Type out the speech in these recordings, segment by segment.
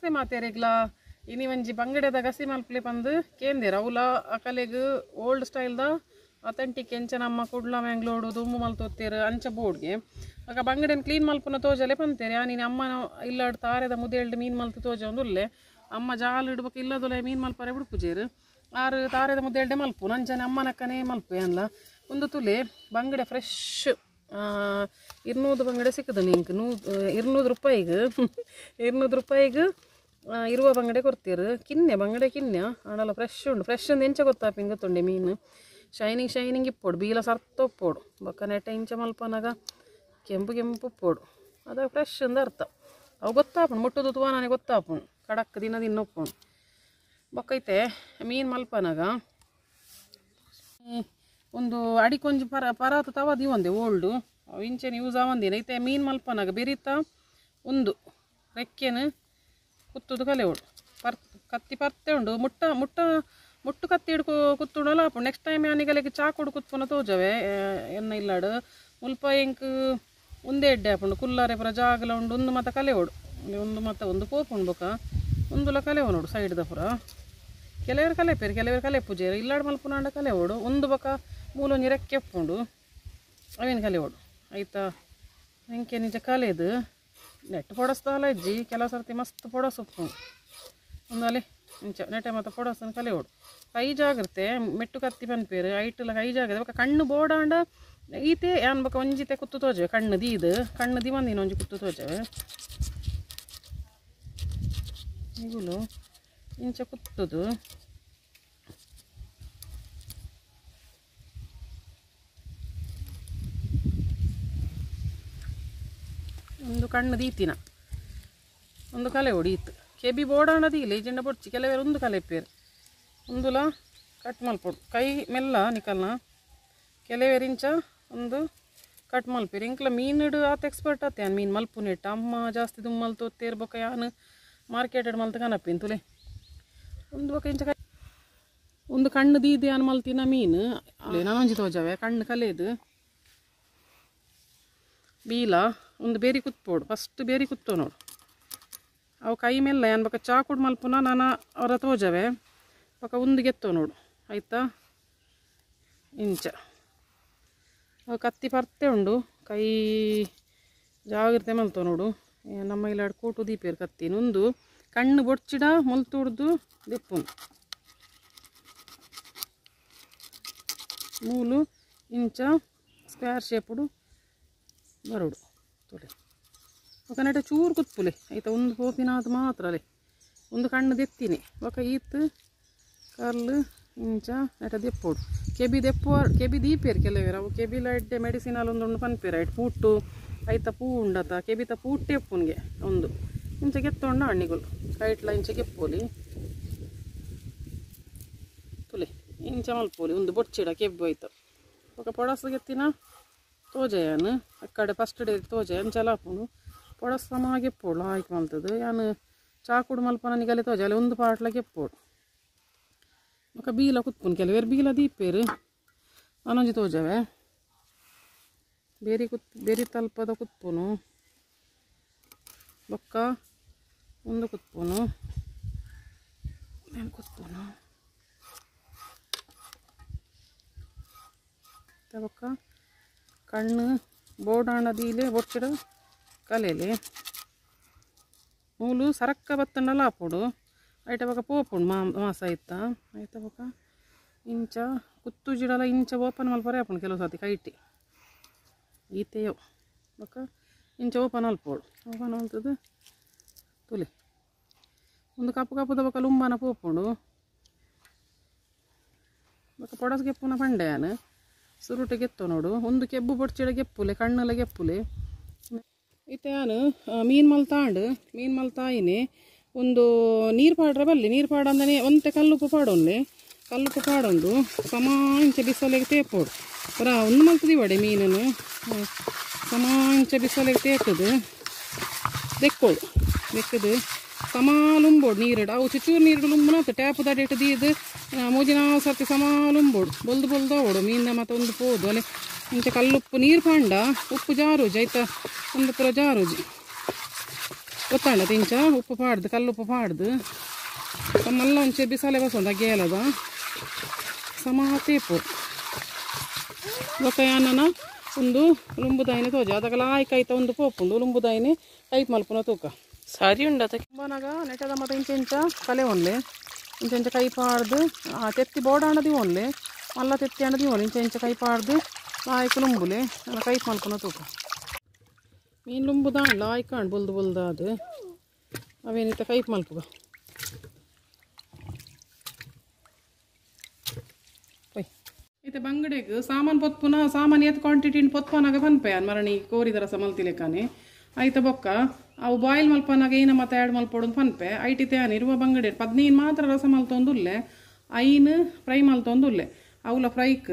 ನಮಸ್ತೆ ಮಾತೇರಿಗ್ಲಾ ಇನಿ ಒಂಜಿ ಬಂಗಡೆದ ಗಸಿ ಮಲ್ಪಲೆ ಪಂದು ಕೇಂದೇರ್ ಅವುಲ ಅಕಲೆಗ್ ಓಲ್ಡ್ ಸ್ಟೈಲ್ದ ಅಥೆಂಟಿಕ್ ಎಂಚ ನಮ್ಮ ಕುಡ್ಲ ಮ್ಯಾಂಗ್ಳೂರು ದುಂಬು ಮಲ್ತೊತ್ತೇರು ಅಂಚ ಬೋರ್ಡ್ಗೆ ಆಗ ಬಂಗಡೆನ್ ಕ್ಲೀನ್ ಮಲ್ಪುನ ತೋಜಲೆ ಪಂತೇರು ಯಾನಿನಿ ಅಮ್ಮನ ಇಲ್ಲಾಡ್ ತಾರೆದ ಮುದೇಲ್ಡ್ ಮೀನು ಮಲ್ತು ತೋಜ ಒಂದುಲ್ಲೆ ಅಮ್ಮ ಜಾಲ್ ಇಡ್ಬೇಕು ಇಲ್ಲದೊಲೆ ಮೀನು ಮಲ್ಪರೆ ಬಿಡ್ಪುಜೇರು ಆರು ತಾರೆದ ಮುದ್ದೇಲ್ಡೆ ಮಲ್ಪು ನಂಜನೆ ಅಮ್ಮನಕ್ಕನೇ ಮಲ್ಪು ಅನ್ಲ ಒಂದು ತುಲೆ ಬಂಗಡೆ ಫ್ರೆಶ್ 200 ಬಂಗಡೆ ಸಿಕ್ಕದು ನಿಂಗೆ 200 ರೂಪಾಯಿಗೆ 200 ರೂಪಾಯಿಗೆ ಇರುವ ಬಂಗಡೆ ಕೊಡ್ತೀರು ಕಿನ್ನೆ ಬಂಗಡೆ ಕಿನ್ನೆ ಆಡಲ್ಲ ಫ್ರೆಶ್ ಉಂಡು ಫ್ರೆಶ್ ಅಂದು ಎಂಚ ಗೊತ್ತಾಪಿಂಗ್ ಗೊತ್ತುಂಡೆ ಮೀನು ಶೈನಿಂಗ್ ಶೈನಿಂಗ್ ಇಪ್ಪೋಡು ಬೀಲ ಸರ್ತೊಪ್ಪೋಡು ಬೊಕ್ಕ ನೆಟ ಇಂಚ ಮಲ್ಪನಾಗ ಕೆಂಪು ಕೆಂಪು ಉಪ್ಪೋಡು ಅದು ಫ್ರೆಶ್ ಅಂದ ಅರ್ಥ ಅವು ಗೊತ್ತಾಪುಂಡು ಮುಟ್ಟುದು ತುವ ನನಗೆ ಗೊತ್ತಾಪುಂಡು ಕಡಕ್ ದಿನ ದಿನ ಒಪ್ಪುಂಡು ಬೊಕ್ಕೈತೆ ಮೀನು ಮಲ್ಪನಾಗ ಒಂದು ಅಡಿಕೊಂಜಿ ಪರ ಪರಾತ ತವ ದಿವಂದೆ ಓಲ್ಡು ಅವು ಇಂಚೆನ ಯೂಸ್ ಆವಂದಿನ ಐತೆ ಮೀನು ಮಲ್ಪನಾಗ ಬೆರಿತ ಒಂದು ರೆಕ್ಕೆನ ಕುತ್ತುದು ಕಲೆ ಉಂಡು ಪರ್ ಕತ್ತಿ ಪರ್ತೆ ಉಂಡು ಮುಟ್ಟ ಮುಟ್ಟ ಮುಟ್ಟು ಕತ್ತಿ ಹಿಡ್ಕೊ ಕುತ್ತುಂಡಲ್ಲ ಆಪುಂಡು ನೆಕ್ಸ್ಟ್ ಟೈಮ್ ಯಾನಿಗಲೆಗ್ ಚಾಕುಡು ಕುತ್ಪುನ ತೋಜವೆ ಎನ್ನ ಇಲ್ಲಾಡು ಮುಲ್ಪ ಎಂಕ್ ಒಂದೇ ಎಡ್ಡೆ ಆಪುಂಡು ಕುಲ್ಲಾರೆ ಪೂರ ಜಾಗಲ ಉಂಡು ಒಂದು ಮಾತ ಕಲೆ ಉಂಡು ಒಂದು ಮಾತ ಒಂದು ಪೋಪುಂಡು ಬೊಕ ಒಂದುಲ ಕಲೆ ನೋಡು ಸೈಡ್ದ ಪೂರ ಕೆಲವರು ಕಲೆ ಪೇರು ಕೆಲವರು ಕಲೆ ಪೂಜೆರು ಇಲ್ಲಾಡು ಮಲ್ಪುನಾಂಡ ಕಲೆ ಓಡು ಒಂದು ಬೊಕ ಮೂಲೊಂಜಿ ರೆಕ್ಕೆ ಉಪ್ಪುಂಡು ಅವೇನು ಕಲೆ ಓಡು ಆಯ್ತಾ ಎಂಕೆ ನಿಜ ಕಲೆದು ನೆಟ್ ಪೊಡಸ್ತಾಲ ಇಜ್ಜಿ ಕೆಲವು ಸರ್ತಿ ಮಸ್ತ್ ಪೊಡಸ್ ಉಪ್ಪುಂಡು ಒಂದಲ್ಲಿ ಇಂಚ ನೆಟೆ ಮತ್ತು ಪೊಡಸನ್ನು ಕಲೆ ಓಡು ಕೈ ಜಾಗ್ರತೆ ಮೆಟ್ಟು ಕತ್ತಿ ಪನ್ಪೇರು ಐಟುಲ ಕೈ ಜಾಗ್ರತೆ ಬೊಕ ಕಣ್ಣು ಬೋಡಾಂಡ ಈತೆ ಯಾನ್ ಬೊಕ ಒಂಜಿತೆ ಕುತ್ತು ತೋಜವೆ ಕಣ್ಣು ದೀದು ಕಣ್ಣು ದಿವಂದಿನ ಒಂಜಿ ಕುತ್ತು ತೋಜವೆ ಈಗಲೂ ಇಂಚ ಕುತ್ತುದು ಒಂದು ಕಣ್ಣು ದೀತಿನ ಒಂದು ಕಲೆ ಹೊಡೀತು ಕೆಬಿ ಬೋಡಾಣ ದೀಲೆ ಜೆಂಡ ಬೊಡ್ಚಿ ಕೆಲವರು ಒಂದು ಕಲೆ ಪೇರು ಒಂದುಲ ಕಟ್ ಮಲ್ಪೊಡು ಕೈ ಮೆಲ್ಲ ನಿಕಲ್ನ ಕೆಲವೇರು ಇಂಚ ಒಂದು ಕಟ್ ಮಲ್ಪೇರು ಇಂಕ್ಲ ಮೀನುಡು ಆತ ಎಕ್ಸ್ಪರ್ಟ್ ಆತ ಯಾನ್ ಮೀನು ಮಲ್ಪುನೆಟ್ಟ ಅಮ್ಮ ಜಾಸ್ತಿ ದುಮ್ಮಲ್ ತೋತ್ತೇರು ಬೊಕ ಯಾನ್ ಮಾರ್ಕೆಟೆಡ್ ಮಲ್ತ ಕನಪಿನ್ ತುಲೆ ಒಂದು ಬೊಕ ಇಂಚ ಒಂದು ಕಣ್ಣು ದೀದೆ ಯಾನ್ ಮಲ್ತಿನ ಮೀನು ನಾನೊಂಜಿ ತೋಜವೆ ಕಣ್ಣು ಕಲೆದು ಬೀಲ ಒಂದು ಬೇರಿ ಕುತ್ಪೋಡು ಫಸ್ಟ್ ಬೇರಿ ಕುತ್ತೋ ನೋಡು ಅವು ಕೈ ಮೆಲ್ಲ ಯಾನ್ ಬೊಕ ಚಾಕುಡು ಮಲ್ಪುನ ನಾನು ಅವರ ತೋಜವೆ ಬೊಕ ಒಂದು ಗೆತ್ತೋ ನೋಡು ಆಯ್ತಾ ಇಂಚ ಅವು ಕತ್ತಿ ಪರ್ತೆ ಉಂಡು ಕೈ ಜಾಗ್ರತೆ ಮಲ್ತೋ ನೋಡು ನಮ್ಮ ಇಲ್ಲಾಡು ಕೋಟು ದೀಪೇರು ಕತ್ತಿ ಒಂದು ಕಣ್ಣು ಬೊಡ್ಚಿಡ ಮೊಲ್ತುಡ್ದು ದೆಪ್ಪುನು ಮೂಲು ಇಂಚ ಸ್ಕ್ವೇರ್ ಶೇಪುಡು ಬರೋಡು ತೊಲೆ ఒక ನೆಟ ಚೂರು ಕುತ್ಪುಲೆ ಆಯ್ತಾ ಒಂದು ಪೋಪಿನಾದ ಮಾತ್ರ ಅಲೆ ಒಂದು ಕಣ್ಣು ದೆತ್ತೀನಿ ಬೊಕ ಈತ್ ಕರ್ಲು ಇಂಚ ನೆಟ ದೆಪ್ಪೋಡು ಕೆಬಿ ದೆಪ್ಪು ಕೆಬಿ ದೀಪೇರು ಕೆಲವೇರು ಅವು ಕೆಬಿಲ ಎಡ್ಡೆ ಮೆಡಿಸಿನ್ ಒಂದು ಪನ್ಪೇರು ಐಟ್ ಪೂಟು ಐತ ಪೂ ಉಂಡತ ಕೆಬಿತ ಪೂಟೆ ಉಪ್ಪುನ್ಗೆ ಒಂದು ಇಂಚ ಗೆತ್ತೊಂಡ ಅಣ್ಣಿಗಳು ಕೈಟ್ಲ ಇಂಚ ಗೆಪ್ಪೋಲಿ ತುಲೆ ಇಂಚ ಮಲ್ಪೋಲಿ ಒಂದು ಬೊಚ್ಚಿಡ ಕೆಬ್ಬು ಆಯ್ತು ఒక ಪೊಡಸು ಗೆತ್ತಿನ ತೋಜಯಾನು ಅಕ್ಕಡೆ ಫಸ್ಟ್ ಡೇ ತೋಜೆ ಅಂಚಲ ಆಪುಂಡು ಪೊಡಸ್ ಸಮ ಗೆಪ್ಪೋಡು ಹಾಕಿ ಮಲ್ತದು ಯಾನು ಚಾಕುಡು ಮಲ್ಪನ ನಿಗಲೆ ತೋಜೆ ಅಲ್ಲಿ ಒಂದು ಪಾಟ್ಲ ಗೆಪ್ಪೋಡು ಬೊಕ ಬೀಲ ಕುತ್ಪುನ್ ಕೆಲವೇರು ಬೀಲ ದೀಪೇರು ನಾನೊಂಜಿ ತೋಜವೆ ಬೇರಿ ಕುತ್ ಬೇರಿ ತಲ್ಪದ ಕುತ್ಪುನು ಬೊಕ್ಕ ಒಂದು ಕುತ್ಪುನು ನಾನು ಕುತ್ಪುನು ಬೊಕ್ಕ ಕಣ್ಣು ಬೋಡಾಣ ದೀಲೆ ಬೊಚ್ಚಿಡ ಕಲೆಲೆ ಮೂಲು ಸರಕ್ಕ ಬತ್ತಂಡಲ ಆಪೋಡು ಐಟ ಬೊಕ ಪೋಪುಂಡು ಮಾಸ ಆಯ್ತಾ ಆಯ್ತಾ ಬೊಕ ಇಂಚ ಕುತ್ತು ಜಿಡಲ ಇಂಚ ಓಪನ್ ಮಲ್ಪರೆ ಆಪುಂಡು ಕೆಲವು ಸರ್ತಿ ಕೈಟಿ ಈತೆಯೋ ಬೊಕ ಇಂಚ ಓಪನ್ ಮಲ್ಪೋಡು ಓಪನ್ ಮಲ್ತದು ತುಲೆ ಒಂದು ಕಪ್ಪು ಕಪ್ಪುದ ಬೊಕ ಲುಂಬನ ಪೋಪುಂಡು ಬೊಕ ಪೊಡಸ್ ಗೆಪ್ಪುನ ಪಂಡೆ ಯಾನು ಸುರುಟೆ ಗೆತ್ತೋ ನೋಡು ಒಂದು ಕೆಬ್ಬು ಬೊಡ್ಚಿಡ ಗೆಪ್ಪುಲೆ ಕಣ್ಣೆಲ್ಲ ಗೆಪ್ಪುಲೆ ಇತ್ತೆ ಯಾನು ಮೀನು ಮಲ್ತಾಂಡು ಮೀನು ಮಲ್ತಾಯಿನಿ ಒಂದು ನೀರು ಪಾಡ್ರೆ ಬಲ್ಲಿ ನೀರು ಪಾಡ ಅಂದ್ರೆ ಒಂತೆ ಕಲ್ಲುಪ್ಪು ಪಾಡೊಂದೆ ಕಲ್ಲುಪ್ಪು ಪಾಡೊಂದು ಸಮ ಇಂಚ ಬಿಸಲೆಗೆ ತೇಪೋಡು ಪುರ ಒಂದು ಮಲ್ತದಿವಡೆ ಮೀನನ್ನು ಸಮ ಇಂಚ ಬಿಸಲೆಗೆ ತೇತದು ದೆಕ್ಕೋಡು ದೆಕ್ಕದು ಸಮ ಲುಂಬೋಡು ನೀರಿಡು ಅವು ಚುಚೂರು ನೀರು ಲುಂಬನ ಟ್ಯಾಪ್ ದಡಿಟ್ಟು ದೀದು ಮೂಜಿನ ಸರ್ತಿ ಸಮ ಲುಂಬೋಡು ಬೊಲ್ದು ಬೊಲ್ದು ಓಡು ಮೀನ ಮತ್ತು ಒಂದು ಪೋದು ಅಲ್ಲೇ ಇಂಚ ಕಲ್ಲುಪ್ಪು ನೀರು ಪಾಂಡ ಉಪ್ಪು ಜಾರುಜಿ ಆಯ್ತಾ ಒಂದು ಪೂರ ಜಾರುಜಿ ಗೊತ್ತಾಂಡ ತಿಂಚ ಉಪ್ಪು ಪಾಡ್ದು ಕಲ್ಲುಪ್ಪು ಪಾಡ್ದು ಮಲ್ಲ ಒಂಚೆ ಬಿಸಾಲೆ ಬಸೊಂದು ಗೇಲದ ಸಮ ತೇಪು ಬೊಕ್ಕ ಯಾನನ ಒಂದು ಲುಂಬುದಾಯಿನ ತೋಜ ಅದಕ್ಕೆ ಲಾಯ್ಕ ಐತ ಒಂದು ಪೋಪುಂಡು ಲುಂಬುದಾಯಿನಿ ಕೈಪ್ ಮಲ್ಪುನ ತೂಕ ಸರಿ ಉಂಡು ಅದಕ್ಕೆ ಬನಾಗ ನೆಟದ ಮತ್ತೆ ಇಂಚ ಇಂಚ ಕಲೆ ಒನ್ಲೆ ಇಂಚ ಇಂಚ ಕೈ ಪಾಡ್ದು ತೆತ್ತಿ ಬೋಡಾಣದಿ ಒನ್ಲೆ ಮಲ್ಲ ತೆತ್ತಿ ಅಣದಿ ಒನ್ಲೆ ಇಂಚ ಇಂಚ ಕೈ ಪಾಡ್ದು ಲಾಯ್ಕ ಲುಂಬುಲೆ ಕೈಪ್ ಮಲ್ಪುನ ತೂಕ ಮೀನು ಲುಂಬುದಾಂಡ್ ಲಾಯ್ಕಾಂಡ್ ಬೊಲ್ದು ಬೊಲ್ದು ಅದು ಅವೇನಿತ್ತ ಕೈಪ್ ಮಲ್ಪುಗ ಇತ್ತೆ ಬಂಗಡೆಗ್ ಸಾಮಾನು ಪೊತ್ಪುನ ಸಾಮಾನು ಏತ್ ಕ್ವಾಂಟಿಟಿನ್ ಪೊತ್ಪನಾಗ ಪನ್ಪೆ ಮರಣಿ ಕೋರಿದ ರಸ ಮಲ್ತಿಲೆಕಾನೆ ಐತ ಬೊಕ್ಕ ಅವು ಬಾಯ್ಲ್ ಮಲ್ಪನಾಗ ಏನ ಮತ್ತೆ ಆ್ಯಡ್ ಮಲ್ಪೊಡು ಪನ್ಪೆ ಐಟಿ ತೇನ್ ಇರುವ ಬಂಗಡೆ 15 ಮಾತ್ರ ರಸ ಮಲ್ತೊಂದುಲ್ಲೆ 5 ಫ್ರೈ ಮಲ್ತೊಂದುಲ್ಲೆ ಅವಲ ಫ್ರೈಕ್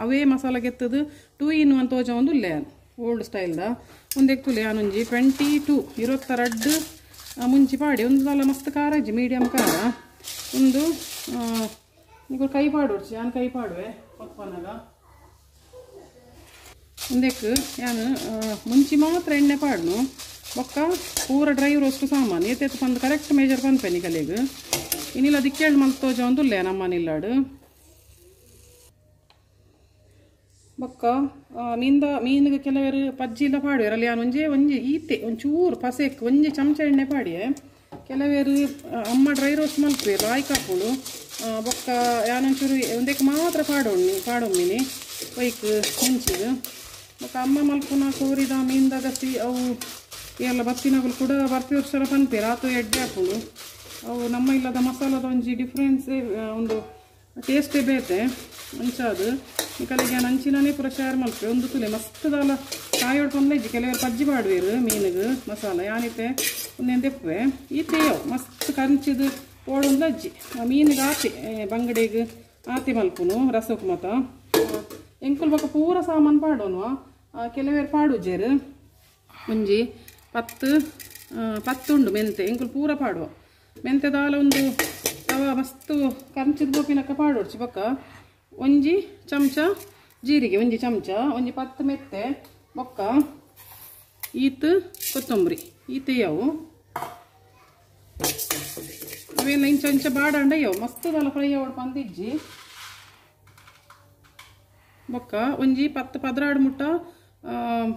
ಅವೇ ಮಸಾಲ ಗೆತ್ತದು 2 in 1 ತೋಜ ಒಂದುಲ್ಲೆ ಓಲ್ಡ್ ಸ್ಟೈಲ್ದ ಒಂದೆಕ್ತುಲೆ ಆನೊಂಜಿ 22 22 ಮುಂಚಿ ಪಾಡಿ ಒಂದು ಸಲ ಮಸ್ತ್ ಖಾರ ಇಜ್ಜಿ ಮೀಡಿಯಮ್ ಖಾರ ಒಂದು ನಿಗು ಕೈ ಪಾಡೋಡ್ಚಿ ಯಾನ್ ಕೈ ಪಾಡುವೆ ಪೊತ್ಪನಾಗ ಒಂದೆಕ್ ಯಾನ್ ಮುಂಚಿ ಮಾತ್ರ ಎಣ್ಣೆ ಪಾಡ್ನು ಬೊಕ್ಕ ಪೂರ ಡ್ರೈ ರೋಸ್ಟ್ ಸಾಮಾನು ಏತೇತು ಪಂದು ಕರೆಕ್ಟ್ ಮೇಜರ್ ಪನ್ಪೆ ನಿಗಲೆಗ್ ಇನ್ನಿಲ್ಲ ದಿಕ್ಕೇಳು ಮಲ್ತ್ ತೋಜ ಒಂದುಲ್ಲೆ ನಮ್ಮ ನಿಲ್ಲಾಡು ಬೊಕ್ಕ ಮೀನ್ದ ಮೀನಿಗೆ ಕೆಲವರು ಪಜ್ಜಿಲ್ಲ ಪಾಡುವೆರ್ ಅಲ್ಲಿ ಯಾನ್ ಒಂಜೆ ಒಂಜಿ ಈತೆ ಒಂಚೂರು ಪಸೆಕ್ ಒಂಜಿ ಚಮಚ ಎಣ್ಣೆ ಪಾಡಿಯೆ ಕೆಲವರು ಅಮ್ಮ ಡ್ರೈ ರೋಸ್ಟ್ ಮಲ್ಪುವೆರ್ ಲಾಯ್ಕ್ ಆಪುಂಡು ಬೊಕ್ಕ ಯಾನೊಂಚೂರು ಒಂದಕ್ಕೆ ಮಾತ್ರ ಪಾಡೊಣ್ಣಿ ಪಾಡೊಮ್ಮಿನಿ ಒಯ್ಕ್ ಮುಂಚಿಗ್ ಬೊಕ್ಕ ಅಮ್ಮ ಮಲ್ಪುನ ಕೋರಿದ ಮೀನ್ದ ಗಸಿ ಅವು ಎಲ್ಲ ಬತ್ತಿನಗುಲು ಕೂಡ ಬರ್ಪಿ ವರ್ಷಲ ಪನ್ಪೆರ್ ಆತು ಎಡ್ಡೆ ಆಪುಂಡು ಅವು ನಮ್ಮ ಇಲ್ಲದ ಮಸಾಲದ ಒಂಜಿ ಡಿಫ್ರೆನ್ಸ್ ಒಂದು ಟೇಸ್ಟೇ ಬೇತೆ ಅಂಚಾದು ನಿಕಲೆಗೆ ಯಾನ್ ಅಂಚಿನನೇ ಪೂರ ಶೇರ್ ಮಲ್ಪೆ ಒಂದು ತುಲೆ ಮಸ್ತ್ ದಾಲ ಕಾಯೋಡು ಪಂದ್ಲ ಇಜ್ಜಿ ಕೆಲವರು ಪಜ್ಜಿ ಪಾಡುವೆರ್ ಮೀನಿಗ್ ಮಸಾಲ ಯಾನಿತೆ ಒಂದೇನು ದೆಪ್ಪುವೆ ಈತೆಯೋ ಮಸ್ತ್ ಕಂಚಿದು ಪೋಡೊಂದು ಅಜ್ಜಿ ಮೀನಿಗೆ ಆತೆ ಬಂಗಡೆಗ್ ಆತೆ ಮಲ್ಪುನು ರಸಕ್ಕೆ ಮತ ಎಂಕುಲು ಬೊಕ್ಕ ಪೂರ ಸಾಮಾನು ಪಾಡೋನು ಕೆಲವೇರು ಪಾಡುಜೆರ್ ಒಂಜಿ 10 10 ಉಂಡು ಮೆಂತೆ ಎಂಕುಲು ಪೂರ ಪಾಡುವ ಮೆಂತೆ ದಾಲ ಒಂದು ತವ ಮಸ್ತ್ ಕಂಚಿದ ಗೋಪಿನಕ್ಕ ಪಾಡೋಡ್ಚಿ ಬೊಕ್ಕ ಒಂಜಿ ಚಮಚ ಜೀರಿಗೆ ಒಂಜಿ ಚಮಚ ಒಂಜಿ 10 ಮೆತ್ತೆ ಬೊಕ್ಕ ಈತ್ ಕೊತ್ತಂಬರಿ ಈತೆ ಅವು ಅವೆಲ್ಲ ಇಂಚ ಇಂಚ ಬಾಡಂಡ ಅಯ್ಯವು ಮಸ್ತ್ ದಾಲ ಫ್ರೈ ಅವಡು ಪಂದಿಜ್ಜಿ ಬೊಕ್ಕ ಒಂಜಿ 10 12 ಮುಟ್ಟ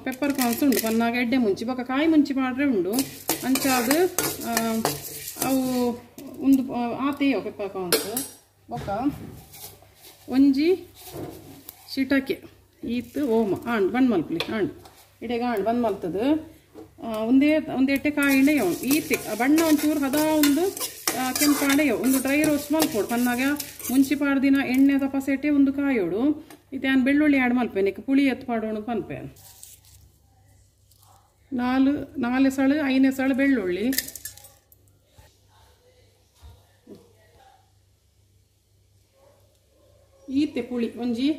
ಪೆಪ್ಪರ್ ಕಾರ್ನ್ಸ್ ಉಂಡು ಪನ್ನಾಗ ಎಡ್ಡೆ ಮುಂಚಿ ಬೊಕ್ಕ ಕಾಯಿ ಮುಂಚಿ ಪಾಡ್ರೆ ಉಂಡು ಅಂಚಾದ ಅವು ಒಂದು ಆತೆಯೋ ಪೆಪ್ಪರ್ ಕಾರ್ನ್ಸ್ ಬೊಕ್ಕ ಒಂಜಿ ಶಿಟಕೆ ಈತ್ ಓಮ ಆಂಡ್ ಬಂದ್ ಮಲ್ಪಲಿ ಆಂಡ್ ಇಡೆಗ ಆಂಡ್ ಬಂದ್ ಮಲ್ತದು ಒಂದೇ ಒಂದು ಎಟ್ಟೆ ಕಾಯಿಂಡೆ ಈತೆ ಬಣ್ಣ ಒಂಚೂರು ಹದ ಒಂದು ಕೆಂಪಾಂಡೆ ಒಂದು ಡ್ರೈ ರೋಸ್ಟ್ ಮಲ್ಪೋಡು ಪನ್ನಾಗ ಮುಂಚಿ ಪಾಡ್ದಿನ ಎಣ್ಣೆ ತಪಸೆಟ್ಟೆ ಒಂದು ಕಾಯೋಡು ಇತ್ತೆ ಯಾನ್ ಬೆಳ್ಳುಳ್ಳಿ ಆ್ಯಡ್ ಮಲ್ಪೆ ನಿಕ್ ಪುಳಿ ಎತ್ತು ಪಾಡೋಣ ಪನ್ಪೆ 4 4 ಸಳು 5 ಸಳು ಬೆಳ್ಳುಳ್ಳಿ ಈತೆ ಪುಳಿ ಒಂಜಿ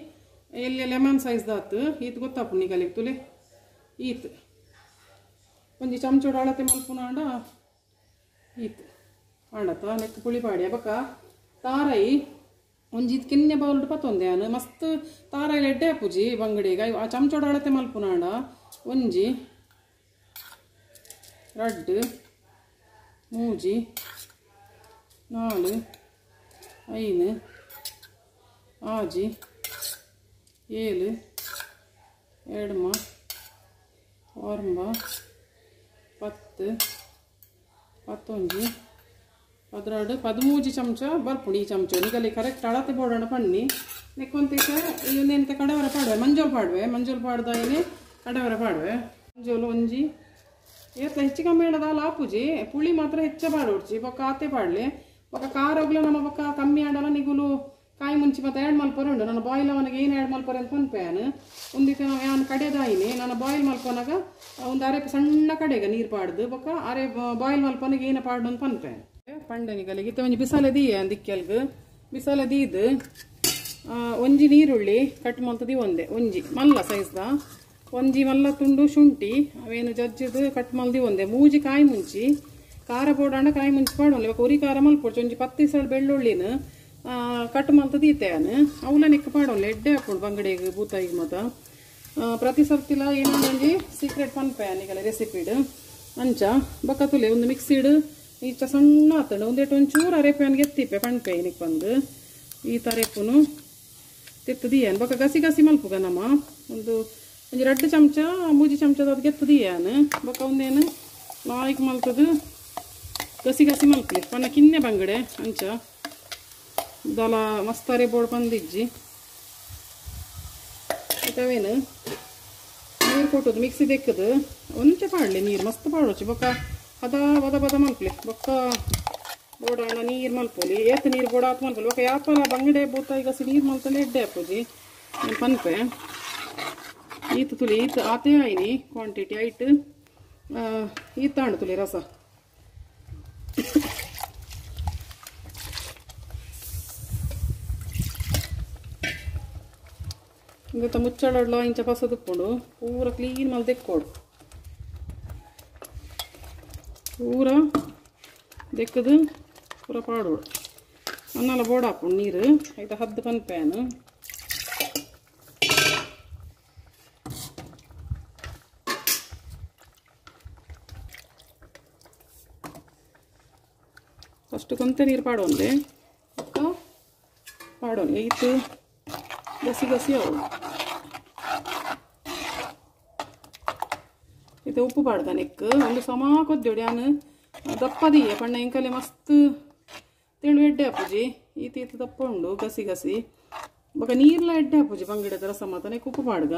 ಎಲ್ಲಿ ಲೆಮನ್ ಸೈಜ್ ದಾತು ಈತ್ ಗೊತ್ತಾಪು ನಿಗಲಿಗೆ ತುಲೆ ಈತ್ ಒಂಜಿ ಚಮಚೋಡು ಅಳತೆ ಮಲ್ಪುನಾಂಡ ಈತ್ ಆಂಡತ ನೆಕ್ ಪುಳಿ ಪಾಡಿ ಬೊಕ್ಕ ತಾರೈ ಒಂಜಿ ಕಿನ್ನೆ ಬೌಲ್ಡ್ ಪತ್ತೊಂದೆ ಯಾನ್ ಮಸ್ತ್ ತಾರಾಯಿ ಎಡ್ಡೆ ಆಪುಜಿ ಬಂಗಡಿಗ ಆ ಚಮಚೋಡು ಅಳತೆ ಮಲ್ಪುನಾಂಡ ಒಂಜಿ 2 3 4 5 6 7 8 9 10 11 12 13 ಚಮಚ ಬರ್ಪುಂಡು ಈ ಚಮಚ ನಿಗಲಿ ಕರೆಕ್ಟ್ ಅಳತೆ ಬೋಡೋಣ ಪಣ್ಣಿ ನೆಕ್ಕೊಂತೇಕ ಇವನ್ನೆಂತ ಕಡವರ ಪಾಡುವೆ ಮಂಜೋಲ್ ಪಾಡುವೆ ಮಂಜೋಲ್ ಪಾಡ್ದಾಯಿನಿ ಕಡವರ ಪಾಡುವೆ ಮಂಜೋಲು ಒಂಜಿ ಏತ್ಲ ಹೆಚ್ಚು ಕಮ್ಮಿ ದಾಲ ಆಪುಜಿ ಪುಳಿ ಮಾತ್ರ ಹೆಚ್ಚ ಪಾಡೋಡ್ಚಿ ಬೊಕ್ಕ ಆತೆ ಪಾಡ್ಲಿ ಬೊಕ್ಕ ಖಾರ ನಮ್ಮ ಬೊಕ್ಕ ಕಮ್ಮಿ ಆಡಲ ನಿಗುಲು ಕಾಯಿ ಮುಂಚಿ ಮತ್ತೆ ಆ್ಯಡ್ ಮಲ್ಪೊರೆ ಉಂಡು ನಾನು ಬಾಯ್ಲ್ ಅವನಿಗೆ ಏನು ಆ್ಯಡ್ ಮಲ್ಪೊರೆ ಅಂತ ಪನ್ಪೆ ಯಾನ್ ಒಂದಿತ್ತೆ ನಾವು ಯಾನ್ ಕಡೆದಾಯಿನಿ ನಾನು ಬಾಯ್ಲ್ ಮಲ್ಪೊನಾಗ ಒಂದು ಅರೆ ಸಣ್ಣ ಕಡೆಗೆ ನೀರು ಪಾಡ್ದು ಬೊಕ್ಕ ಅರೆ ಬಾಯ್ಲ್ ಮಲ್ಪೊನಾಗ ಏನು ಪಾಡು ಅಂತ ಪನ್ಪೆ ಪಂಡನಿಗಲಿಗೆ ಇತ್ತೆ ಒಂಜಿ ಬಿಸಾಲೆ ದೀಯ ದಿಕ್ಕೆಲ್ಗ್ ಬಿಸಾಲೆ ದೀದು ಒಂಜಿ ನೀರುಳ್ಳಿ ಕಟ್ ಮಲ್ತದಿ ಒಂದೇ ಒಂಜಿ ಮಲ್ಲ ಸೈಜ್ದ ಒಂಜಿ ಮಲ್ಲ ತುಂಡು ಶುಂಠಿ ಅವೇನು ಜಜ್ಜಿದು ಕಟ್ ಮಲ್ದಿ ಒಂದೇ ಮೂಜಿ ಕಾಯಿ ಮುಂಚಿ ಖಾರ ಪೋಡಾಂಡ ಕಾಯಿ ಮುಂಚಿ ಪಾಡೋಣ ಇವಾಗ ಉರಿ ಖಾರ ಮಲ್ಪೊಡ್ಚಿ ಒಂಜಿ 10 ಸಲ ಬೆಳ್ಳುಳ್ಳಿನ ಕಟ್ ಮಲ್ತದಿ ಇತ್ತೆ ಯಾನ್ ಅವಲ ನೆಕ್ ಪಾಡೋಣ ಎಡ್ಡೆ ಹಾಕೊಂಡು ಬಂಗಡೆಗೆ ಬೂತಾಯಿಗೆ ಮತ ಪ್ರತಿ ಸರ್ತಿಲ ಏನೊಂದು ಒಂಜಿ ಸೀಕ್ರೆಟ್ ಪನ್ಪೆ ಯಾನ್ ಈಗಲ ರೆಸಿಪಿಡ್ ಅಂಚ ಬೊಕ್ಕ ತುಲೆ ಒಂದು ಮಿಕ್ಸಿಡ್ ಈಚ ಸಣ್ಣ ಆತಂಡು ಒಂದೇಟು ಒಂಚೂರು ಅರೆಪು ಎತ್ತಿಪ್ಪೆ ಪಣ್ಪೆ ಇನಿಕ್ ಬಂದು ಈ ತರೆಪುನು ತೆತ್ತದಿಯಾನ್ ಬೊಕ್ಕ ಗಸಿ ಗಸಿ ಮಲ್ಪುಗ ನಮ್ಮ ಒಂದು ಒಂಜಿ 2 ಚಮಚ 3 ಚಮಚದ ಅದು ಗೆತ್ತದಿಯಾನ್ ಬೊಕ್ಕ ಒಂದೇನು ಲಾಯ್ಕ್ ಮಲ್ತದು ಗಸಿ ಗಸಿ ಮಲ್ಪಲೆ ಪನ್ನ ಕಿನ್ನೆ ಬಂಗಡೆ ಅಂಚ ದಲ ಮಸ್ತಾರೆ ಬೋರ್ಡ್ ಬಂದಿಜ್ಜಿ ಆಯ್ತಾವೇನು ನೀರು ಕೊಟ್ಟದು ಮಿಕ್ಸಿ ದೆಕ್ಕದು ಒಂಚೆ ಪಾಡಲಿ ನೀರು ಮಸ್ತ್ ಪಾಡೋಚಿ ಬೊಕ್ಕ ಹದ ಬದ ಬದ ಮಲ್ಪಲೆ ಬೊಕ್ಕ ಬೋಡಾಣ ನೀರು ಮಲ್ಪೊಲಿ ಏತ್ ನೀರು ಬೋಡ ಆತ್ ಮಲ್ಪೊಲಿ ಬೊಕ್ಕ ಯಾಪಲ ಬಂಗಡೆ ಬೋತ ಈಗ ನೀರು ಮಲ್ತಂಡೆ ಎಡ್ಡೆ ಹಾಪುಜಿ ಪನ್ಪೆ ಈತ ತುಲಿ ಈತ ಆತೇ ಆಯ್ನಿ ಕ್ವಾಂಟಿಟಿ ಐಟ್ ಈತಾಂಡು ತುಲಿ ರಸ ಇಂತ ಮುಚ್ಚಳಡ್ಲ ಇಂಚ ಪಸ ತುಪ್ಪುಂಡು ಪೂರ ಕ್ಲೀನ್ ಮಲ್ ದೆಕ್ಕೋಡು ಪೂರ ದೆಕ್ಕದು ಪೂರ ಪಾಡೋಡು ಅನ್ನಲ್ಲ ಬೋಡ ಹಾಪುಂಡು ನೀರು ಆಯ್ತಾ ಹದ್ದು ಪನ್ಪೇನು ಫಸ್ಟ್ ಕೊಂತೆ ನೀರು ಪಾಡೋಂದೆ ಅಕ್ಕ ಪಾಡೋಣ ಈತು ಗಸಿ ಗಸಿ ಅವು ಇದು ಉಪ್ಪು ಪಾಡ್ದ ನೆಕ್ ಒಂದು ಸಮ ಕೊದ್ದೊಡಿ ಯಾನು ದಪ್ಪದಿಯೆ ಪಣ್ಣ ಇಂಕಲೆ ಮಸ್ತ್ ತೆಳು ಎಡ್ಡೆ ಹಾಪುಜಿ ಈತ ಈತ ದಪ್ಪ ಉಂಡು ಗಸಿ ಗಸಿ ಬೊಕ ನೀರ್ಲ ಎಡ್ಡೆ ಹಾಪುಜಿ ಬಂಗಡೆದ ರಸ ಮಾತ ನೆಕ್ ಉಪ್ಪು ಪಾಡ್ಗ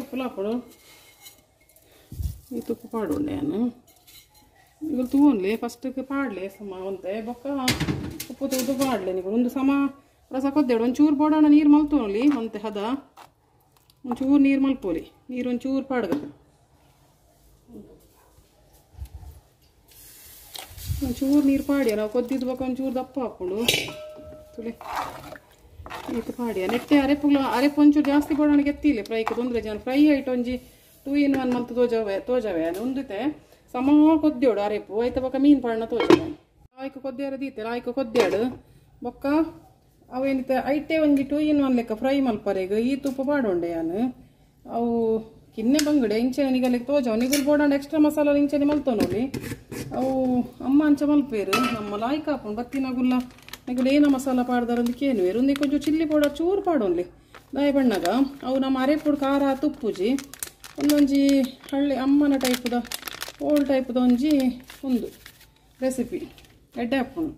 ಉಪ್ಪು ಹಾಪುಡು ಈತ ಉಪ್ಪು ಪಾಡುಂಡೆ ಯಾನು ಇವಾಗ ತೂವೊನ್ಲೆ ಫಸ್ಟ್ಗೆ ಪಾಡ್ಲೆ ಸಮ ಒಂತೆ ಬೊಕ್ಕ ಉಪ್ಪು ತೂದು ಪಾಡ್ಲೆ ನೀವು ಒಂದು ಸಮ ರಸ ಕೊದ್ದೇಡು ಒಂಚೂರು ಬೋಡೋಣ ನೀರು ಮಲ್ತೋಲಿ ಒಂತೆ ಹದ ಒಂಚೂರು ನೀರು ಮಲ್ಪೋಲಿ ನೀರು ಒಂಚೂರು ಪಾಡ್ಗ ಒಂಚೂರು ನೀರು ಪಾಡಿಯ ನಾವು ಕೊದ್ದಿದ್ದು ಬೊಕ್ಕ ಒಂಚೂರು ದಪ್ಪ ಹಾಕೊಂಡು ತುಲೆ ಈತ ಪಾಡಿಯ ನೆಟ್ಟೆ ಅರೆಪುಗ್ಲ ಅರೆಪು ಒಂಚೂರು ಜಾಸ್ತಿ ಬೋಡೋಣ ಎತ್ತಿಲ್ಲ ಫ್ರೈಗೆ ತೊಂದರೆ ಜನ ಫ್ರೈ ಐಟ್ ಒಂಜಿ 2 in 1 ಮಲ್ತು ತೋಜವೆ ತೋಜವೆ ಒಂದಿತೆ ಸಮ ಕೊದ್ದೇಡು ಅರೆಪು ಐತ ಬೊಕ್ಕ ಮೀನು ಪಾಡಣ ತೋಜವೆ ಲಾಯ್ಕ್ ಕೊದ್ದೇರ ದೀತೆ ಲಾಯ್ಕ್ ಕೊದ್ದೇಡು ಬೊಕ್ಕ ಅವೇನಿತ ಐಟೆ ಒಂಜಿ 2 in 1 ಲೆಕ್ಕ ಫ್ರೈ ಮಲ್ಪರೆಗ್ ಈ ತುಪ್ಪ ಪಾಡೊಂಡೆ ಯಾನು ಅವು ಕಿನ್ನೆ ಬಂಗಡೆ ಇಂಚೆನೆ ನಿಗಲಿಗೆ ತೋಜವು ನಿಗುಲ್ ಬೋಡಾಂಡ ಎಕ್ಸ್ಟ್ರಾ ಮಸಾಲ ಇಂಚೆನೆ ಮಲ್ತೋನೋಲಿ ಅವು ಅಮ್ಮ ಅಂಚ ಮಲ್ಪೇರು ನಮ್ಮ ಲಾಯ್ಕ್ ಹಾಪುಂಡು ಬತ್ತಿನಗುಲ್ಲ ನಿಗುಲು ಏನ ಮಸಾಲ ಪಾಡ್ದಾರ ಕೇನುವೇರು ಒಂದೇ ಕೊಂಚ ಚಿಲ್ಲಿ ಪೌಡರ್ ಚೂರು ಪಾಡೋನ್ಲಿ ದಾಯ ಬಣ್ಣಗ ಅವು ನಮ್ಮ ಅರೆಪುಡು ಖಾರ ತುಪ್ಪುಜಿ ಒಂದೊಂಜಿ ಹಳ್ಳಿ ಅಮ್ಮನ ಟೈಪುದ ಓಲ್ಡ್ ಟೈಪುದ ಒಂಜಿ ಒಂದು ರೆಸಿಪಿ ಎಡ್ಡೆ ಹಾಪುಂಡು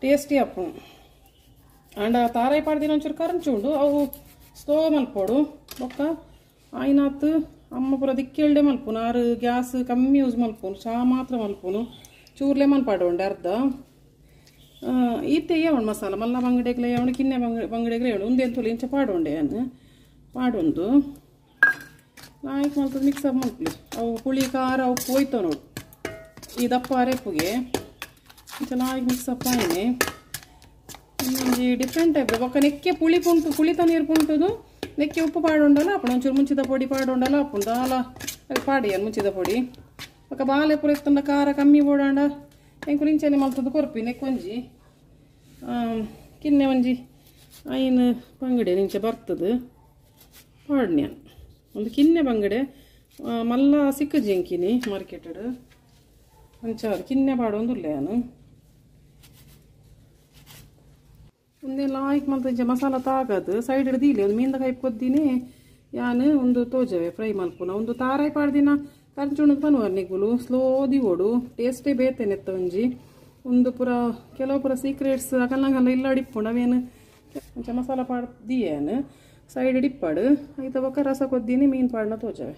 ಟೇಸ್ಟಿ ಹಾಪುಂಡು ಆಂಡ ತಾರಾಯಿ ಪಾಡ್ದಿನ ಒಂಚೂರು ಕರಂಚು ಉಂಡು ಅವು ಸ್ಲೋ ಮಲ್ಪೋಡು ಬೊಕ್ಕ ಆಯ್ನಾತ್ ಅಮ್ಮ ಪೂರ ದಿಕ್ಕೇಳ್ಡೆ ಮಲ್ಪುನು ಆರು ಗ್ಯಾಸ್ ಕಮ್ಮಿ ಯೂಸ್ ಮಲ್ಪುನು ಚಾ ಮಾತ್ರ ಮಲ್ಪುನು ಚೂರು ಲೆಮನ್ ಪಾಡೋಂಡೆ ಅರ್ಧ ಈತೆ ಏವಣ ಮಸಾಲ ಮಲ್ಲ ಬಂಗಡೆಗ್ಲೆ ಏವಣ ಕಿನ್ನೆ ಬಂಗಡೆಗ್ಲೆ ಏವಣ ಒಂದೇನು ತುಲಿ ಇಂಚ ಪಾಡೋಂಡೆ ಅನ್ನು ಪಾಡೊಂದು ಲಾಯ್ಕ್ ಮಲ್ತದ ಮಿಕ್ಸ್ ಅಪ್ ಮಲ್ಪಲಿ ಅವು ಪುಳಿ ಖಾರ ಉಪ್ಪು ಹೋಯ್ತವ ನೋಡು ಈ ದಪ್ಪ ಅರೆಪುಗೆ ಇಂಚ ಲಾಯ್ಕ್ ಮಿಕ್ಸ್ ಅಪ್ ಆಯ್ನೆ ಒಂಜಿ ಡಿಫ್ರೆಂಟ್ ಟೈಪ್ ಬೊಕ್ಕ ನೆಕ್ಕೆ ಪುಳಿ ಪುಂಟು ಪುಳಿತ ನೀರು ಪುಂಟುದು ನೆಕ್ಕೆ ಉಪ್ಪು ಪಾಡೊಂಡಲ್ಲ ಅಪ್ಪಣ ಒಂಚೂರು ಮುಂಚಿದ ಪೊಡಿ ಪಾಡೊಂಡಲ್ಲ ಅಪ್ಪುಂಡು ದಾಲ ಅದು ಪಾಡಿಯನ್ ಮುಂಚಿದ ಪೊಡಿ ಬೊಕ್ಕ ಬಾಲೆ ಪೂರ ಇತ್ತಂಡ ಖಾರ ಕಮ್ಮಿ ಬೋಡಾಂಡ ಎಂಕುಲು ಇಂಚನೆ ಮಲ್ತದ್ದು ಕೊರ್ಪಿ ನೆಕ್ಕೊಂಜಿ ಕಿನ್ನೆ ಒಂಜಿ ಐನು ಬಂಗಡೆ ಇಂಚೆ ಬರ್ತದೆ ಪಾಡ್ನ್ಯಾನ್ ಒಂದು ಕಿನ್ನೆ ಬಂಗಡೆ ಮಲ್ಲ ಸಿಕ್ಕಜಿ ಎಂಕಿನಿ ಮಾರ್ಕೆಟಡ್ ಅಂಚ ಕಿನ್ನೆ ಪಾಡೊಂದುಲ್ಲೆ ನಾನು ಒಂದೇ ಲಾಯ್ಕ್ ಮಲ್ತ ಇಂಚ ಮಸಾಲ ತಾಗದು ಸೈಡ್ ಹಿಡ್ದಿಲ್ಲ ಒಂದು ಮೀನ್ದ ಕೈಪ್ ಕೊದ್ದಿನಿ ಯಾನು ಒಂದು ತೋಜವೆ ಫ್ರೈ ಮಲ್ಪುನ ಒಂದು ತಾರಾಯಿ ಪಾಡ್ದಿನ ಕಂಚುಣದ ಪನುವರ್ ನಿಗುಲು ಸ್ಲೋ ದಿವೋಡು ಟೇಸ್ಟೇ ಬೇತೇನೆತ್ತ ಒಂಜಿ ಒಂದು ಪೂರ ಕೆಲವು ಪೂರ ಸೀಕ್ರೆಟ್ಸ್ ಅಕಲ್ಲಂಗಲ್ಲ ಇಲ್ಲ ಅಡಿಪ್ಪುಂಡು ಅವೇನು ಅಂಚ ಮಸಾಲ ಪಾಡ್ದಿಯೇನು ಸೈಡ್ ಡಿಪ್ಪಾಡು ಐತ ಬೊಕ್ಕ ರಸ ಕೊದ್ದಿನಿ ಮೀನು ಪಾಡ್ನ ತೋಜವೆ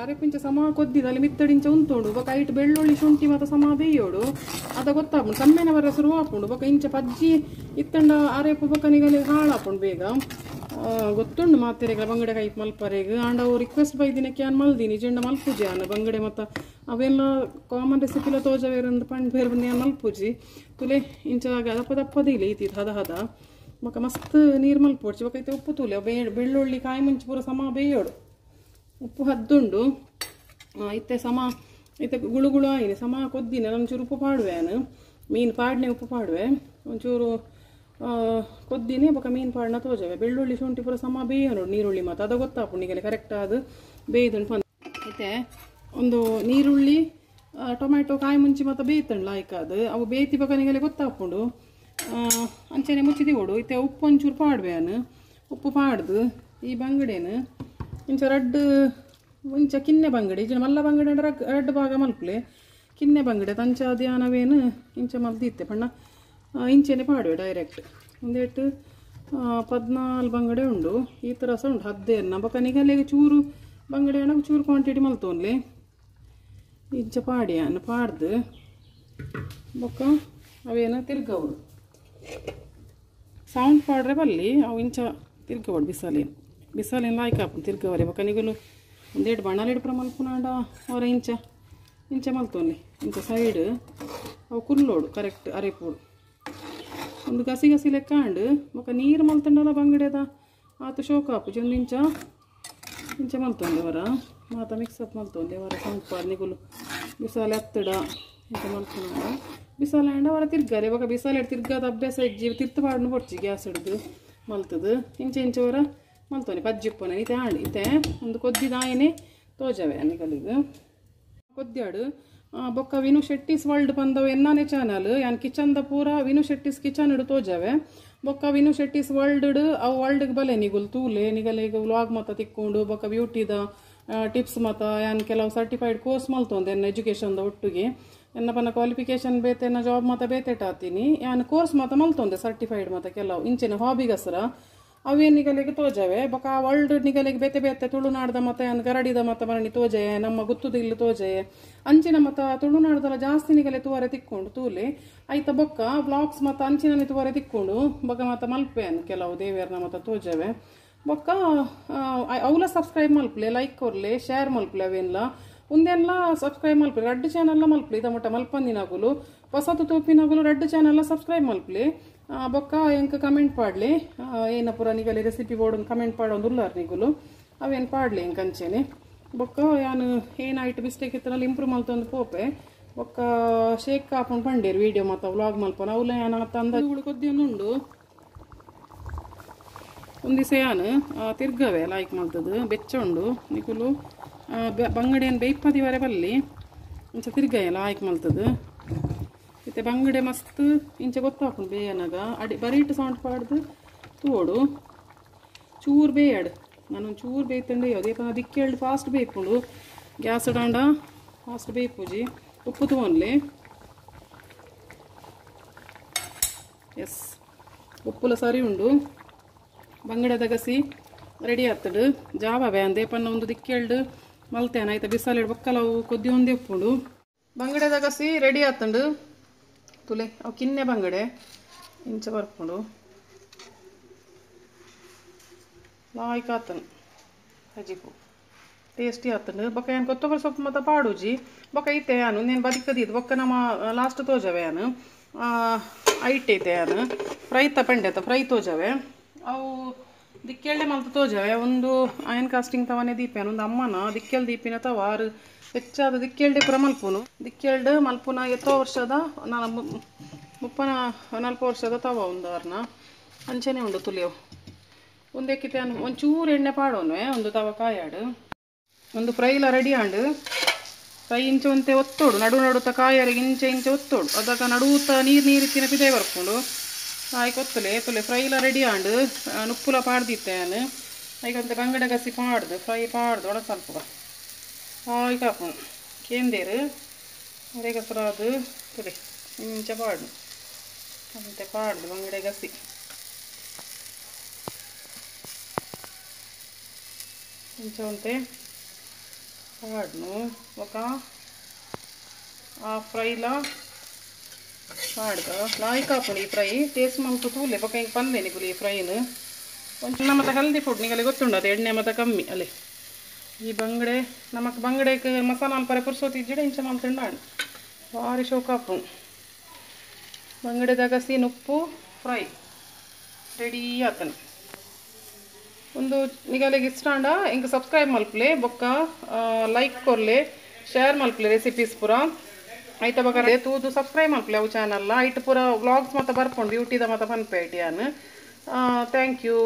ಅರೆಪಿಂಚ ಸಮ ಕೊದ್ದಿದ ಅಲ್ಲಿ ಮಿತ್ತಡಿಂಚ ಉಂತೋಡು ಬೊಕ್ಕ ಐಟ್ ಬೆಳ್ಳುಳ್ಳಿ ಶುಂಠಿ ಮತ್ತು ಸಮ ಬೇಯೋಡು ಅದ ಗೊತ್ತಾಪುಂಡು ಕಮ್ಮೆನ ಬರ ಶುರು ಆಪುಂಡು ಬೊಕ್ಕ ಇಂಚ ಪಜ್ಜಿ ಇತ್ತಂಡ ಅರೆಪು ಬೊಕ್ಕ ನಿಗಲಿ ಹಾಳಾಪುಂಡು ಬೇಗ ಗೊತ್ತುಂಡು ಮಾತೆರೆಗ್ಲ ಬಂಗಡೆ ಕೈಪ್ ಮಲ್ಪರೆಗ್ ಆಂಡ ಅವು ರಿಕ್ವೆಸ್ಟ್ ಬೈದಿನಕ್ಕೆ ಯಾನ್ ಮಲ್ದಿನಿ ಜೆಂಡ ಮಲ್ಪುಜಿ ಆನ ಬಂಗಡೆ ಮತ್ತು ಅವೆಲ್ಲ ಕಾಮನ್ ರೆಸಿಪಿಲ ತೋಜವೇರಂದು ಪಂಡ್ ಬೇರೆ ಬಂದು ಯಾನ್ ಮಲ್ಪುಜಿ ತುಲೆ ಇಂಚ ದಪ್ಪ ದಪ್ಪದಿಲ್ಲ ಈತಿ ಹದ ಹದ ಬೊಕ್ಕ ಮಸ್ತ್ ನೀರು ಮಲ್ಪೊಡ್ಚಿ ಬೊಕ್ಕ ಐತೆ ಉಪ್ಪು ತೂಲೆ ಬೆಳ್ಳುಳ್ಳಿ ಕಾಯಿ ಮುಂಚೆ ಪೂರ ಸಮ ಬೇಯೋಡು ಉಪ್ಪು ಹದ್ದುಂಡು ಇತ್ತೆ ಸಮ ಇತ್ತೆ ಗುಳು ಗುಳು ಆಯ್ನೆ ಸಮ ಕೊದ್ದಿನ ಒಂಚೂರು ಉಪ್ಪು ಪಾಡುವೆ ನಾನು ಮೀನು ಪಾಡ್ನೆ ಉಪ್ಪು ಪಾಡುವೆ ಒಂಚೂರು ಕೊದ್ದಿನಿ ಬೊಕ್ಕ ಮೀನು ಪಾಡ್ನ ತೋಜವೆ ಬೆಳ್ಳುಳ್ಳಿ ಶುಂಠಿ ಪೂರ ಸಮ ಬೇಯ ನೋಡು ನೀರುಳ್ಳಿ ಮತ್ತು ಅದು ಗೊತ್ತಾಪುಂಡು ಈಗಲೇ ಕರೆಕ್ಟ್ ಅದು ಬೇಯ್ದುಂಡು ಪಂದ್ ಇತ್ತೆ ಒಂದು ನೀರುಳ್ಳಿ ಟೊಮೆಟೊ ಕಾಯಿ ಮುಂಚಿ ಮತ್ತು ಬೇಯ್ತಂಡು ಲಾಯ್ಕಾದು ಅವು ಬೇಯ್ತಿ ಬೊಕ ನಿಗಲೆ ಗೊತ್ತಾಪುಂಡು ಅಂಚನೆ ಮುಚ್ಚಿದಿವೋಡು ಇತ್ತೆ ಉಪ್ಪು ಒಂಚೂರು ಪಾಡ್ಬೇನು ಉಪ್ಪು ಪಾಡ್ದು ಈ ಬಂಗಡೆನು ಇಂಚ ರಡ್ಡ್ ಇಂಚ ಕಿನ್ನೆ ಬಂಗಡೆ ಇಜ್ಜಿಂಡ ಮಲ್ಲ ಬಂಗಡೆ ರಡ್ಡ್ ಭಾಗ ಮಲ್ಪುಲೆ ಕಿನ್ನೆ ಬಂಗಡೆ ತಂಚ ಧ್ಯಾನವೇನು ಇಂಚ ಮಲ್ದಿತ್ತೆ ಪಂಡ ಇಂಚೆನೆ ಪಾಡುವೆ ಡೈರೆಕ್ಟ್ ಒಂದೇಟು 14 ಬಂಗಡೆ ಉಂಡು ಈ ಥರ ಸಹ ಉಂಡು ಹದ್ದೇನ ಬೊಕ ನಿಗಲೆಗ್ ಚೂರು ಬಂಗಡೆ ಅಣ್ಣ ಚೂರು ಕ್ವಾಂಟಿಟಿ ಮಲ್ತೊನ್ಲೆ ಇಂಚ ಪಾಡ್ಯಾನ ಪಾಡ್ದು ಬೊಕ ಅವೇನ ತಿರ್ಗವಡು ಸೌಂಡ್ ಪಾಡ್ರೆ ಬಲ್ಲಿ ಅವು ಇಂಚ ತಿರ್ಗವಡು ಬಿಸಾಲೇನು ಬಿಸಾಲೇನು ಲಾಯ್ಕ್ ಆಪುಂಡು ತಿರ್ಗವರೆ ಬೊಕ ನಿಗುಲು ಒಂದೇಟು ಬಣ್ಣಾಲಿಡ್ ಪೂರ ಮಲ್ಪುನಾಂಡ ಅವರ ಇಂಚ ಇಂಚ ಮಲ್ತೊನ್ಲೆ ಇಂಚ ಸೈಡ್ ಅವು ಕುಲ್ಲೋಡು ಕರೆಕ್ಟ್ ಅರೆಪೋಡು ಒಂದು ಗಸಿ ಗಸಿ ಲೆಕ್ಕ ಆಂಡ್ ಬೊಕ ನೀರು ಮಲ್ತಂಡಲ ಬಂಗಡೆದ ಆತು ಶೋಕ ಆಪುಜಿ ಒಂದು ಇಂಚ ಇಂಚ ಮಲ್ತೊಂದೆ ಅವರ ಮಾತ ಮಿಕ್ಸಪ್ ಮಲ್ತೊಂದೆ ಅವರ ಸೌಂಡ್ ನಿಗುಲು ಬಿಸಾಲೆ ಹತ್ತಡ ಇಂಚ ಮಲ್ಪುನಾಂಡ ಬಿಸಾಲೆ ಆಂಡ ಅವರ ತಿರ್ಗಾರೆ ಬೊಕ ಬಿಸಾಲೆ ತಿರ್ಗಾದ ಅಭ್ಯಾಸ ಇಜ್ಜಿ ತಿರ್ತು ಪಾಡ್ನು ಬೊಡ್ಚಿ ಗ್ಯಾಸ್ ಹಿಡ್ದು ಮಲ್ತದು ಇಂಚ ಇಂಚ ಅವರ ಮಲ್ತೊನೆ ಪಜ್ಜಿ ಉಪ್ಪನೆ ಇತ್ತೆ ಆಂಡ್ ಇತ್ತೆ ಒಂದು ಕೊದ್ದಿದಾಯನೆ ತೋಜವೆ ನಿಗಲಿಗ್ ಕೊದ್ಯಾಡು ಬೊಕ್ಕ ವಿನು ಶೆಟ್ಟಿಸ್ ವರ್ಲ್ಡ್ ಪಂದವು ಎನ್ನಾನೆ ಚಾನಲ್ ಯಾನ್ ಕಿಚನ್ the ಪೂರ ವಿನು ಶೆಟ್ಟಿಸ್ ಕಿಚನ್ ಇಡು ತೋಜವೆ ಬೊಕ್ಕ ವಿನು ಶೆಟ್ಟಿಸ್ ವರ್ಲ್ಡ್ ಅವು ವರ್ಲ್ಡ್ ಬಲೆ ನಿಗುಲ್ ತೂಲೆ ನಿಗಲೆಗ್ ವ್ಲಾಗ್ ಮತ ತಿಕ್ಕೊಂಡು ಬೊಕ್ಕ ಬ್ಯೂಟಿದ ಟಿಪ್ಸ್ ಮತ ಯಾನ್ ಕೆಲವು ಸರ್ಟಿಫೈಡ್ ಕೋರ್ಸ್ ಮಲ್ತೊಂದು ಎನ್ನ ಎಜುಕೇಶನ್ the ಒಟ್ಟುಗೆ ಎನ್ನ ಪನ್ನ ಕ್ವಾಲಿಫಿಕೇಶನ್ ಬೇತೆ ಎನ್ನ ಜಾಬ್ ಮತ ಬೇತೆಟಾತೀನಿ ಯಾನ್ ಕೋರ್ಸ್ ಮತ ಮಲ್ತೊಂದೆ ಸರ್ಟಿಫೈಡ್ ಮತ ಕೆಲವು ಇಂಚಿನ ಹಾಬಿಗಸ್ರ ಅವೇನು ನಿಗಲೆಗ್ ತೋಜವೆ ಬೊಕ ಆ ವರ್ಲ್ಡ್ ನಿಗಲೆಗ್ ಬೇತೆ ಬೇತೆ ತುಳುನಾಡ್ದ ಮತ ಯಾನ್ ಗರಡಿದ ಮತ ಮರಣಿ ತೋಜೆ ನಮ್ಮ ಗುತ್ತುದ ಇಲ್ಲಿ ತೋಜೆ ಅಂಚಿನ ಮತ ತುಳುನಾಡ್ದಲ ಜಾಸ್ತಿ ನಿಗಲೆ ತೂವರೆ ತಿಕ್ಕೊಂಡು ತೂಲೆ ಐತ ಬೊಕ್ಕ ವ್ಲಾಗ್ಸ್ ಮತ ಅಂಚಿನನೆ ತೂವರೆ ತಿಕ್ಕೊಂಡು ಬೊಕ ಮತ ಮಲ್ಪೆನ್ ಕೆಲವು ದೇವೇರ್ನ ಮತ ತೋಜವೆ ಬೊಕ್ಕ ಅವುಲ ಸಬ್ಸ್ಕ್ರೈಬ್ ಮಲ್ಪಲೆ ಲೈಕ್ ಕೊರ್ಲೆ ಶೇರ್ ಮಲ್ಪಲೆ ಅವೇನ್ಲ ಉಂದೆಲ್ಲ ಸಬ್ಸ್ಕ್ರೈಬ್ ಮಲ್ಪಲೆ ರಡ್ಡ್ ಚಾನಲ್ ಮಲ್ಪಲೆ ಇದ ಮುಟ್ಟ ಮಲ್ಪಂದಿನಗುಲು ಹೊಸತು ತೋಪಿನಗುಲು ರಡ್ಡ್ ಚಾನಲ್ ಸಬ್ಸ್ಕ್ರೈಬ್ ಮಲ್ಪಲೆ ಬೊಕ್ಕ ಎಂಕ ಕಮೆಂಟ್ ಪಾಡ್ಲಿ ಏನ ಪೂರ ನಿಗಲಿ ರೆಸಿಪಿ ಬೋರ್ಡ್ ಕಮೆಂಟ್ ಪಾಡೊಂದು ಉಲ್ಲಾರ್ ನಿಗುಲು ಅವೇನು ಪಾಡ್ಲಿ ಎಂಕ ಅಂಚೆನೆ ಬೊಕ್ಕ ಯಾನು ಏನಾಯ್ತು ಮಿಸ್ಟೇಕ್ ಇತ್ತನಲ್ಲಿ ಇಂಪ್ರೂವ್ ಮಲ್ತೊಂದು ಪೋಪೆ ಬೊಕ್ಕ ಶೇಕ್ ಕಾಪುಂಡು ಪಂಡೇರು ವೀಡಿಯೋ ಮತ್ತು ವ್ಲಾಗ್ ಮಲ್ಪನ ಅವುಲ ಯಾನ ತಂದ ಇವುಗಳು ಕೊದ್ದಿಯೊಂದುಂಡು ಒಂದು ದಿವಸ ಯಾನು ತಿರ್ಗವೆ ಲೈಕ್ ಮಲ್ತದು ಬೆಚ್ಚ ಉಂಡು ನಿಕುಲು ಬಂಗಡೆಯನ್ನು ಬೇಯ್ಪದಿವರೆ ಬಲ್ಲಿ ಇಂಚ ತಿರ್ಗವೆ ಲಾಯ್ಕ್ ಮಲ್ತದು ಇತ್ತೆ ಬಂಗಡೆ ಮಸ್ತ್ ಇಂಚ ಗೊತ್ತಾಪುಂಡು ಬೇಯನಾಗ ಅಡಿ ಬರೀಟ್ ಸೌಂಡ್ ಪಾಡ್ದು ತೋಡು ಚೂರು ಬೇಯಾಡು ನಾನು ಚೂರು ಬೇಯ್ತಂಡೆ ಯಾವುದೇ ದಿಕ್ಕೇಳ್ದು ಫಾಸ್ಟ್ ಬೇಯ್ಪುಂಡು ಗ್ಯಾಸ್ ಡಾಂಡ ಫಾಸ್ಟ್ ಬೇಯ್ಪೂಜಿ ಉಪ್ಪು ತಗೊಂಡ್ಲಿ ಎಸ್ ಉಪ್ಪುಲ ಸರಿ ಉಂಡು ಬಂಗಡೆದ ಗಸಿ ರೆಡಿ ಆಗ್ತದೆ ಜಾವ ಅಂದೆ ಪನ್ನ ಒಂದು ದಿಕ್ಕೇಳ್ದು ಮಲ್ತೇನ ಆಯ್ತಾ ಬಿಸಾಲಿಡು ಬೊಕ್ಕಲವು ಕೊದ್ದಿ ಒಂದೇ ಉಪ್ಪುಂಡು ಬಂಗಡೆದ ಗಸಿ ರೆಡಿ ಆಗ್ತಂಡು ತುಲೆ ಅವು ಕಿನ್ನೆ ಬಂಗಡೆ ಇಂಚ ಬರ್ಪುಂಡು ಲಾಯ್ಕ್ ಆತನು ಅಜಿಪು ಟೇಸ್ಟಿ ಆತಂಡು ಬೊಕ್ಕ ಏನು ಕೊತ್ತಂಬರಿ ಸೊಪ್ಪು ಮತ್ತು ಪಾಡುಜಿ ಬೊಕ್ಕ ಐತೆ ಯಾನು నేను ಬದಿಕದಿದ್ದು ಬೊಕ್ಕ ನಮ್ಮ ಲಾಸ್ಟ್ ತೋಜವೆ ಯಾನು ಐಟ್ ಐತೆ ಯಾನು ಫ್ರೈ ತಪಂಡೆ ಫ್ರೈ ತೋಜವೆ ಅವು ದಿಕ್ಕೆಳ್ಳೆ ಮಲ್ತ ತೋಜವೆ ಒಂದು ಅಯನ್ ಕಾಸ್ಟಿಂಗ್ ತವನೆ ದೀಪೇನು ಒಂದು ಅಮ್ಮನ ದಿಕ್ಕೆಲ್ ದೀಪಿನ ತವ ಆರು ಹೆಚ್ಚಾದ ದಿಕ್ಕೆಳ್ಡೆ ಪೂರ ಮಲ್ಪುನು ದಿಕ್ಕೆಳ್ಡು ಮಲ್ಪುನ ಎತ್ತೋ ವರ್ಷದ ನಾನು 34 ವರ್ಷದ ತವ ಒಂದು ಆರ್ನ ಅಂಚೆನೆ ಉಂಡು ತುಲಿಯವು ಒಂದಕ್ಕಿತೆ ಒಂಚೂರು ಎಣ್ಣೆ ಪಾಡೋನು ಒಂದು ತವ ಕಾಯಾಡು ಒಂದು ಫ್ರೈಲ ರೆಡಿ ಆಂಡು ಫ್ರೈ ಇಂಚೆ ಒಂತೆ ಒತ್ತೋಡು ನಡು ನಡುತ್ತ ಕಾಯಾರಿಗೆ ಇಂಚೆ ಇಂಚೆ ಒತ್ತೋಡು ಅದಕ್ಕೆ ನಡುತ್ತ ನೀರು ನೀರಿತ್ತಿನ ಪಿದೆ ಬರ್ಕೊಂಡು ಕಾಯಿ ಕೊತ್ತಲೆ ತುಲೆ ಫ್ರೈಲ ರೆಡಿ ಆಂಡು ನುಪ್ಪುಲ ಪಾಡ್ದಿತ್ತೆ ನಾನು ಐಕಂತೆ ಬಂಗಡೆ ಗಸಿ ಪಾಡ್ದು ಫ್ರೈ ಪಾಡ್ದು ಒಳ ಸ್ವಲ್ಪ ಕಾಯಿ ಕಾಪುನು ಕೇಂದೇರು ಅರೆಗಸರಾದು ತುಲೆ ಇಂಚೆ ಪಾಡು ಅಂತೆ ಪಾಡ್ದು ಬಂಗಡೆ ಗಸಿ ಇಂಚೆ ಒಂತೆ ಪಾಡ್ನು ఒక ಆ ಫ್ರೈಲ ಪಾಡ್ದು ಲಾಯ್ಕ್ ಹಾಪುಂಡು ಈ ಫ್ರೈ ಟೇಸ್ಟ್ ಮಲ್ತು ತೂಲೆ ಬೊಕ ಹಿಂಗೆ ಪಂದೆ ನಿಗುಲು ಈ ಫ್ರೈನು ಒಂಚೂರು ನಮ್ಮ ಹೆಲ್ದಿ ಫುಡ್ ನಿಗಲಿ ಗೊತ್ತುಂಡು ಅದು ಎಣ್ಣೆ ಮತ್ತು ಕಮ್ಮಿ ಅಲ್ಲಿ ಈ ಬಂಗಡೆ ನಮಕ್ ಬಂಗಡೆಗೆ ಮಸಾಲ ಅಲ್ಪರೆ ಪುರ್ಸೋತಿಜ್ಜಿಡ ಇಂಚ ಮಲ್ತುಂಡಾಂಡು ಭಾರಿ ಶೋಕ ಆಪುಂಡು ಬಂಗಡೆದ ಗಸಿ ನುಪ್ಪು ಫ್ರೈ ರೆಡಿ ಆತನು ಒಂದು ನಿಗಲಿಗೆ ಇಷ್ಟ ಆಂಡ ಇಂಕ ಸಬ್ಸ್ಕ್ರೈಬ್ ಮಲ್ಪಲೆ ಬೊಕ್ಕ ಲೈಕ್ ಕೊರ್ಲೆ ಶೇರ್ ಮಲ್ಪಲೆ ರೆಸಿಪೀಸ್ ಪೂರ ಐತ ಬೊಕ ತೂದು ಸಬ್ಸ್ಕ್ರೈಬ್ ಮಲ್ಪಲೆ ಅವು ಚಾನಲ್ ಐಟ್ ಪೂರ ವ್ಲಾಗ್ಸ್ ಮತ್ತು ಬರ್ಪುಂಡು ಬ್ಯೂಟಿದ ಮತ್ತು ಪನ್ಪೆ ಐಟಿಯಾನ್ thank you.